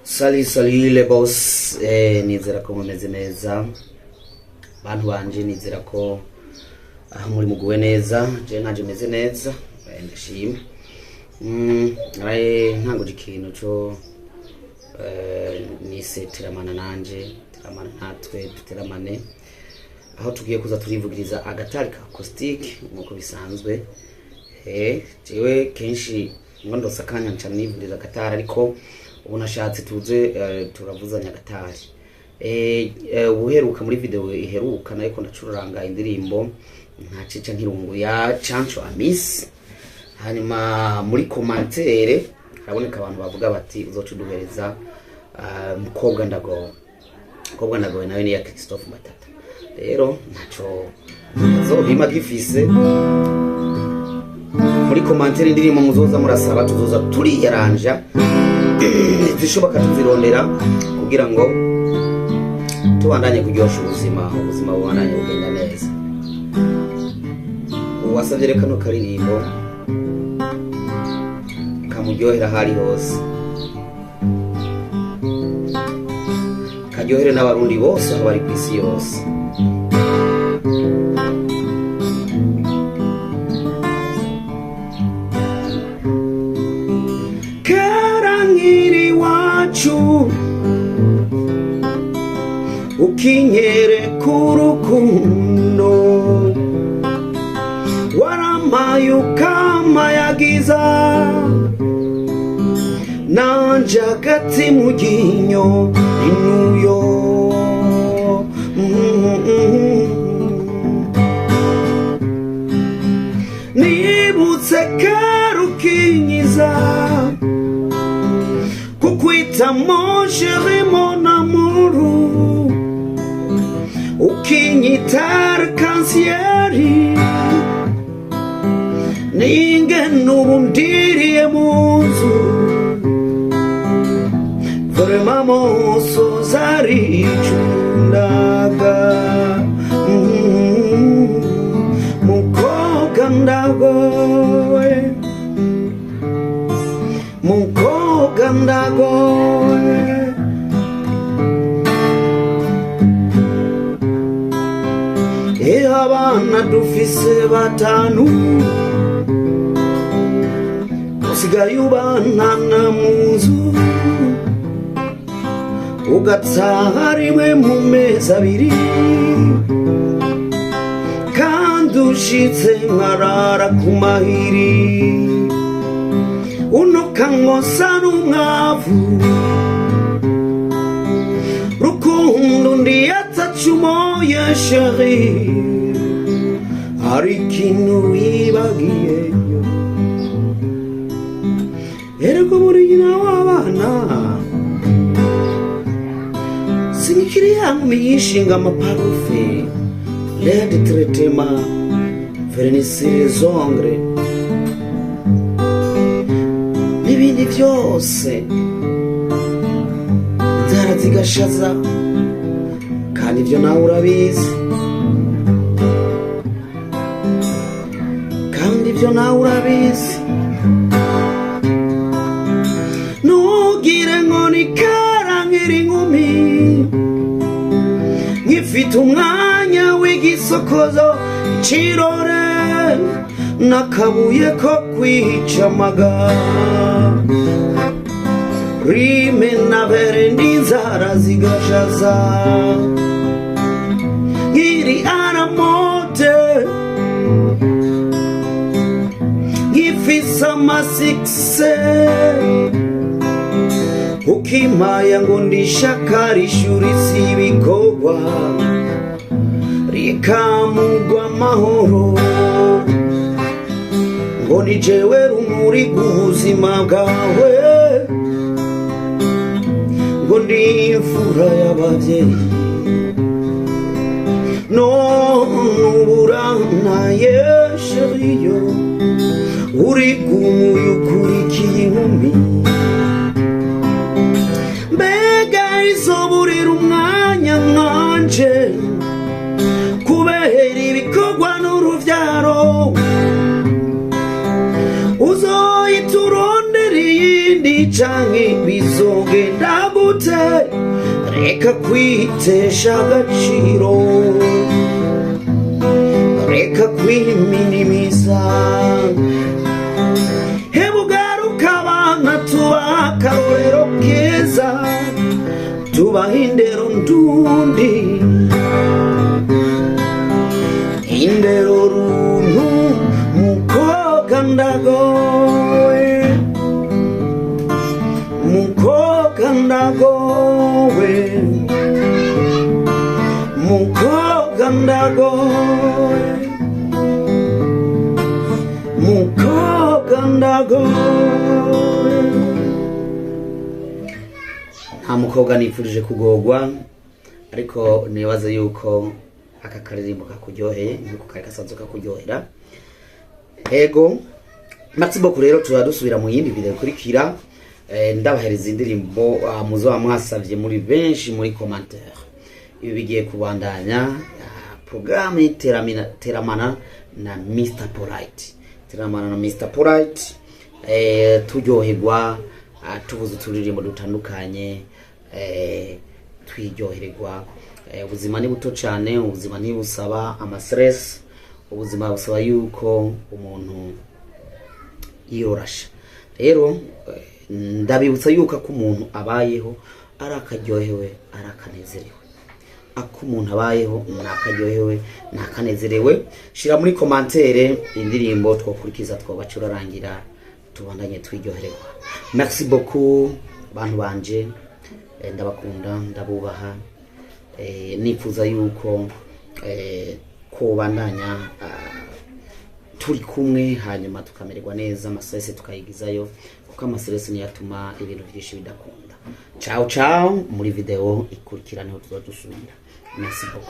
Salut, salut les boss, nizera ko mumeze neza. Bantu banje, nizera ko aho muri muguwe neza, je nanje meze neza, ndashima. Naraye ntanguje ikintu co nise teramana nanje, teramana natwe, duteramane. Aho tugiye kuza turivugiriza agatari ka acoustic nkuko bisanzwe. Jewe kenshi ngo ndose akanya nca nivugiriza agatari, ariko ubu nashatse tuze turavuzanya agatari. Ubuheruka muri video iheruka nariko ndacuranga indirimbo nka Cica Nkirungu ya Canco Amis. Hanyuma muri commentaire haraboneka abantu bavuga bati uzoca uduhereza mukobwa ndagowe. Mukobwa ndagowe nawe ni ya Christophe Matata. Rero ntaco azobima gifise muri commentaire indirimbo muzoza murasaba tuzoza turiyaranja zishoboka tuzirondera kugira ngo tubandanye kuryosha ubuzima, ubuzima bubandanye bugenda neza. Uwasavye reka no karirimbo kamuryohera aho ari hose, karyohere n'abarundi bose aho bari kw'isi yose. Kera nkiri iwacu ukinyereka urukundo, warampaye ukamayagiza, nanje agati mu ryinyo inuyo. Nibutse kera ukinyiza kukwita mon chéri mon amour, ukinyita arc-en-ciel, ningene ubu ndiriye mu nzu vraiment mosoza aricundaga. Mukobwa ndagowe, mukobwa ndagowe. Abana dufise batanu usigaye ubanana mu nzu, ugataha rimwe mu mezi abiri, kandi ushitse nkarara ku mahiri, unuka nkosa n'umwavu. Rukundo ndiyatacumoye chéri, hari ikintu wibagiyeyo, erega buri nyina w'abana sinikiri yankumi yishinga amaparufe led tretema vernisire zongre n'ibindi byose, inzara zigashaza, kandi ibyo nawe urabizi, kandi ibyo nawe urabizi. Ntugire ngo ni kera nkiri inkumi nkifite umwanya w'igisokozo cirore n'akabuye ko kwicamaga rime na bere n'inzara zigashaza, nkiri aramote nkifise amasikise, ukimaya ngo ndishaka rishuritse ibikorwa rikamugwa amahoro, ngo ni jewe rumuri rw'ubuzima bwawe, ngo ndi imfura y'abavyeyi, none uburantaye sheriyo, urigumuye ukurikiye inkumi. Mbega izoburira umwanya nkanje kubera ibikorwa n'uruvyaro, uzoyita urondera iyindi canke bizogenda. Ndagutse, reka kwitesha agaciro, reka kwiminimiza. Hebugaruka abana, tubaha akarorero keza, tubaha indero ndundi, indero runtu. Mukobwa ndagowe, mukobwa ndagowe, mukobwa ndagowe, mukobwa ndagowe. Nta mukobwa nifurije kugorwa, ariko nibaze yuko aka karirimbo kakuryoheye nkuko kari gasanzwe kakuryohera. Ego, merci beaucoup. Rero tuba dusubira mu yindi video ikurikira. Ndabahereza indirimbo muzoba mwasavye muri benshi muri commentaire. Ibi bigiye kubandanya programme teramana na Mr Polite, teramana na Mr Polite, turyoherwa, tubuze uturirimbo dutandukanye, twiryohererwa. Ubuzima ni buto cyane, ubuzima ntibusaba ama stress, ubuzima busaba yuko umuntu yiyorasha. Rero ndabibutsa yuko ako umuntu abayeho ari akaryohewe, ari akanezerewe. Ako umuntu abayeho ni akaryohewe, ni akanezerewe. Shira muri commentaire indirimbo twokurikiza, twobaca urarangira, tubandanye twiryohererwa. Merci beaucoup bantu banje. Ndabakunda, ndabubaha. Nifuza yuko kobandanya turi kumwe, hanyuma tukamererwa neza, ama stress tukayigizayo, kuko ama stress niyo atuma ibintu byinshi bidakunda. Ciao ciao, muri video ikurikira niho tuza dusubira. Merci beaucoup.